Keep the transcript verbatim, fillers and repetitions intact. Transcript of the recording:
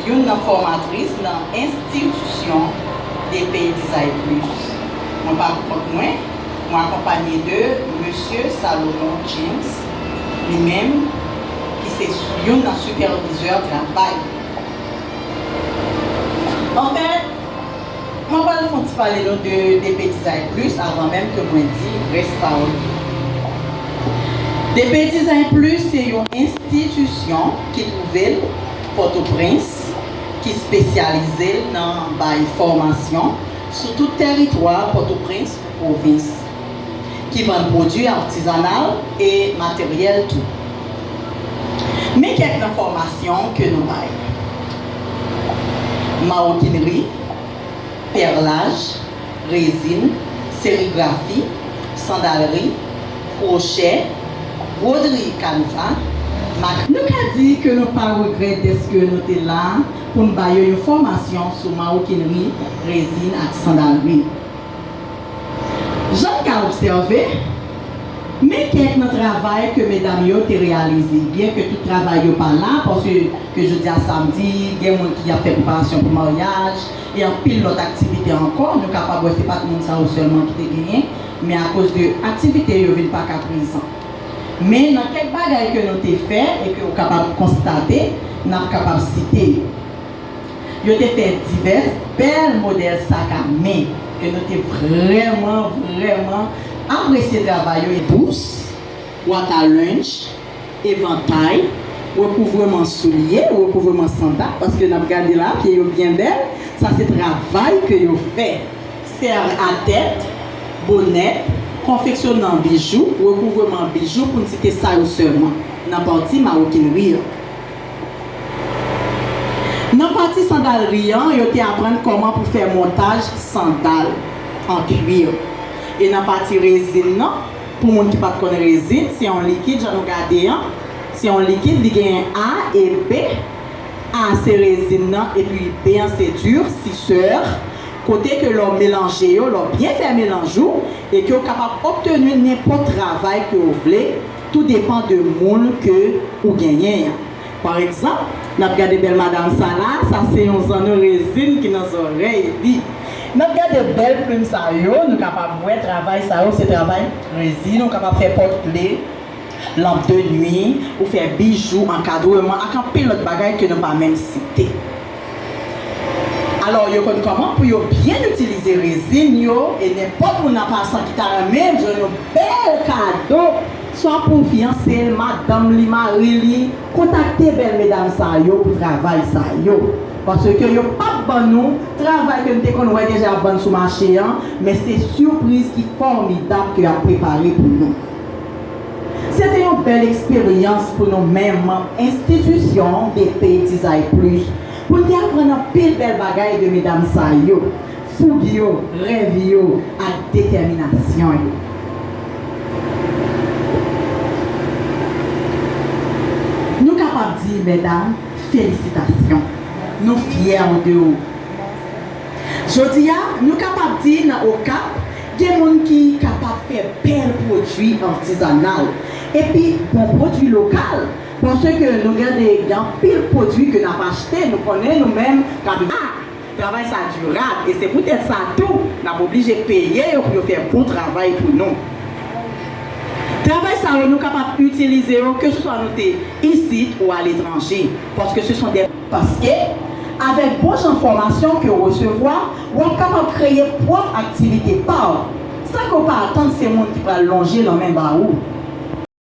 Youn nan fòmatris nan enstitisyon D P Design Plus. Mwen pa pou kont mwen, mwen akonpanye de Mesye Salomon James, li menm ki se youn nan sipèvizè travay. Anfèt, mwen pral fè yon ti pale nou de D P Design Plus avan menm ke mwen di rès pawòl yo. D P Design Plus se yon enstitisyon ki twouve l Pòtoprens, ki espesyalize l nan bay fòmasyon sou tout tèritwa Pòtoprens pou pwovens, ki vann pwodui atizanal e materyèl tou. Men kèk nan fòmasyon ke nou bay: mawokinri, pèlaj, rezin, serigrafi, sandalri, kwochè, bwodri kanva, mak. Nou ka di ke nou pa regrèt dèske nou te la pou n ba yo yon fòmasyon sou mawokinri, rezin ak sandalri. Jan n ka obsève, men kèk nan travay ke medam yo te reyalize, byenke tout travay yo pa la, paske ke jodi a samdi, gen moun ki ap fè preparasyon pou maryaj, e anpil lòt aktivite ankò, nou kapab wè se pa t moun sa yo sèlman ki te genyen, men akoz de aktivite yo vin pa ka prezan. Men nan kèk bagay ke nou te fè e ke w kapab konstate, n ap kapab site yo. Yo te fè divès bèl modèl sak a men ke nou te vrèman, vrèman apresye travay yo. Bous, bwat a lenj, evantay, rekouvreman soulye, rekouvreman sandal, paske n ap gade la, pye yo byen bèl, sa se travay ke yo fè. Sèr a tèt, bonèt, konfeksyonan bijou, rekouvreman bijou, pou n site sa yo sèlman, nan pati mawokinri an. Nan pati sandalri an, yo te aprann kòman pou fè montaj sandal an kwi. E nan pati rezin nan, pou moun ki pa t konn rezin, se yon likid, jan nou gade an, se yon likid, li gen A e B. A se rezin nan, epi B an se durcisseur, kote ke lè w melanje yo, lè w byen fè melanj ou, e ke w kapab obteni nenpòt travay ke w vle, tou depan de moul ke ou genyen an. Pa egzanp, n ap gade bèl madam sa la, sa se yon zanno rezin ki nan zòrèy li. N ap gade bèl plim sa yo, nou kapab wè travay sa yo, se travay rezin, ou kapab fè pòtkle, lanp de nwi, ou fè bijou, ankadreman, ak anpil lòt bagay ke nou pa menm site. Alò, yo konn kòman pou yo byen itilize rezin yo, e nenpòt moun an pasan ki ta renmen jwenn yon bèl kado, swa pou fyanse l, madanm li, mari li, kontakte bèl medam sa yo pou travay sa yo. Paske yo p ap ban nou travay ke n te konn wè deja ap vann sou mache an, men se sipriz ki fòmidab ke y ap prepare pou nou. Se te yon bèl eksperyans pou nou menm, manm enstitisyon D P Design Plus, pou n te aprann anpil bèl bagay de medam sa yo, foug yo, rèv yo, ak detèminasyon yo. Nou kapab di, medam, felisitasyon. Nou fyè de ou. Jodi a, nou kapab di nan Okap, gen moun ki kapab fè bèl pwodui atizanal. Epi, bon pwodui lokal. Paske nou gade, gen anpil pwodui ke n ap achte, nou konnen nou menm, kapital. Travay sa dirab, e se poutèt sa tou, n ap oblije peye yo pou yo fè bon travay pou nou. Travay sa yo, nou kapab itilize yo, keseswa nou te isit ou aletranje, paske se son de Paske, avèk bon jan fòmasyon ke w resevwa, w ap kapab kreye pwòp aktivite pa w, san ke w pa atann se moun ki pral lonje lanmen ba ou.